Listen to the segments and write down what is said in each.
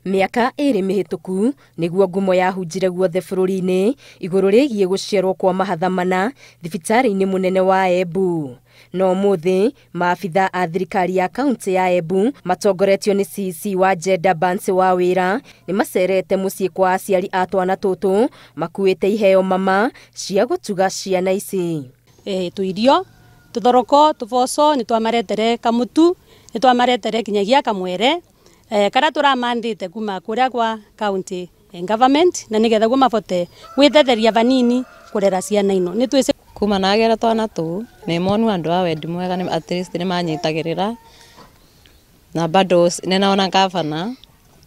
Mĩaka 2 mĩhĩtũku nĩguo ngumo yahunjire guothe bũrũri-inĩ igũrũ rĩgiĩ gũciarwo kwa mahatha mana thibitarĩ-inĩ mũnene wa Embu. No ũmũthĩ maabitha a thirikari ya kaunti ya Embu matongoretio nĩ CC wa Gender Bansi wa wĩra nĩ macerete mũciĩ kwa aciari a twana tũtũ makuĩte iheo mama cia gũtuga ciana ici. Tũirio tũthoroko tũboco nĩ twamaretere kamutu nĩ twamaretere kinyagia kamwere karia tũramanthĩte kuma kũrĩa kwa county government na nigetha guo mabote gwĩthetheria vanini kũrera ciana ino nĩ twĩce kuma nagera twana tu nĩ monu andu a wendi mwega nĩ at least nĩ manyitagĩrĩra na bado nĩnaona gavana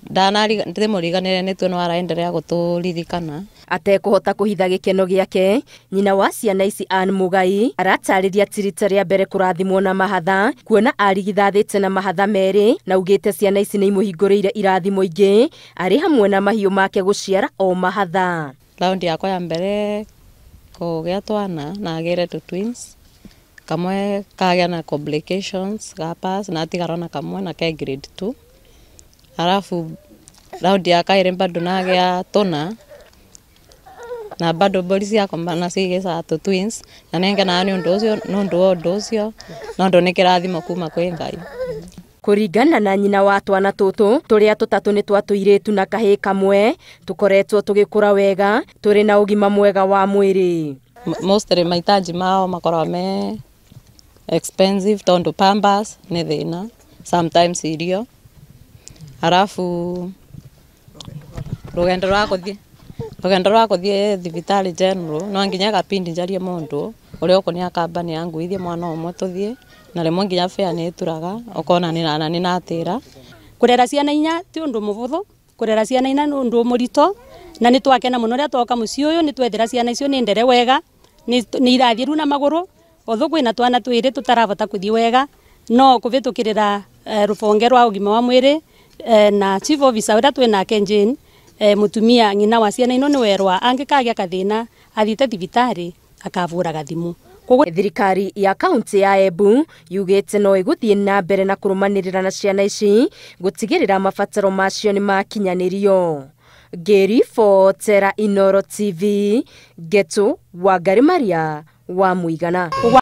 ndimũriganĩre nĩ tuo no araendelea gũtũririkana. Atekũhota kũhitha gĩkeno gĩake, nyina wa ciana ici Ann Mugai aratarĩria ti rita rĩa mbere kũrathimwo na mahatha kuona arigithathĩte na mahatha merĩ na ugĩte ciana ici nĩ imũhingũrĩire irathimo ingĩ arĩ hamwe na mahiũ make gũciara o mahatha. Raundi yakwa ya mbere kũgĩa twana na agĩre two twins kamwe kagĩa na complications ga pass na atigara na kamwe na ke grade 2 alafu raundi ya kaĩrĩ bado nagĩa tũna na bado mbũri ciakwa nacio igĩcaga tũ twins na nĩngenaga nĩ ũndũ ũcio nĩ ũndũ wa ũndũ ũcio na ũndũ nĩ kĩrathimo kuma kwĩ Ngai. Kũringana na nyina wa twana tũtũ tũrĩa tũtatũ nĩ twa tũirĩtu na kahĩĩ kamwe tũkoretwo tũgĩkũra wega tũrĩ na ũgima mwega wa mwĩrĩ. Mostly mahitaji mao makoragwo me expensive tondũ pampers nĩ thĩna, sometimes irio alafu rũgendo rwa kũthiĩ thibitarĩ general no nginya gapindi njarie mũndũ ũrĩa ũkũnia kambani yangu ithie mwana ũmwe tũthiĩ na rĩmwe nginya fare nĩ ĩturaga ũkona nĩ natĩra. Kũrera ciana inya ti ũndũ mũbũthũ, kũrera ciana inya nĩ ũndũ mũritũ na nĩ twakena mũno rĩrĩa twoka mũciĩ ũyũ nĩ twethera ciana icio nĩ ndere wega nĩ irathiĩ rĩu na magũrũ otho kwĩna twana twĩrĩ tũtarabota kũthiĩ wega no kũvĩtũkĩrĩra rũbonge rwa ũgima wa mwĩrĩ na chief officer ũrĩa twĩnake Jane mutumia ng'ina wa ciana ino nĩ werwa angĩkagĩa kathĩna athiĩte thibitarĩ akabũraga thimũ. Thirikari ya kaunti ya Embu yugĩte no ĩgũthiĩ na mbere na kũrũmanĩrĩra na ciana ici gũtigĩrĩra mabataro macio nĩ makinyanĩrio. Ngĩribotera Inooro TV, Ngetu Wangari Maria wa Mũigana.